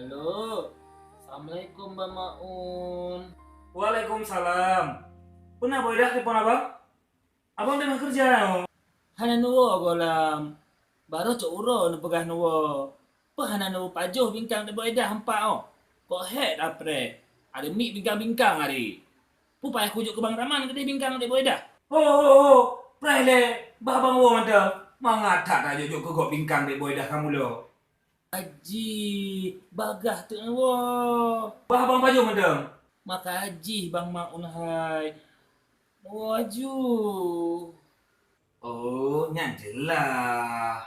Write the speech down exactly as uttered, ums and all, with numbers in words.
Halo. Assalamualaikum, Bang Maun. Waalaikumsalam. Peue na Boy Dah telepon abang? Abang teungoh keureuja nyoe. Hana neuwoe goh lom. Barô cok uroe neupeugah neuwoe. Peue hana neupajoh bingkang Dek Boy Dah hampa oh? Kok hék tapreh? Ada mik bingkang-bingkang hari. Peue payah kujok keu Bang Rahman keudeh bingkang Dek Boy Dah? Ho, ho, ho! Preh lé, bah bang woe mantong. Mangat that tajok-jok keu gob bingkang Dek Boy Dah kamoe lo. Aji, bagah teuk woe. Bah bang pajoh mantong. Maka aji Bang Maun hai. Woe aju. Oh, nyan jeulaih.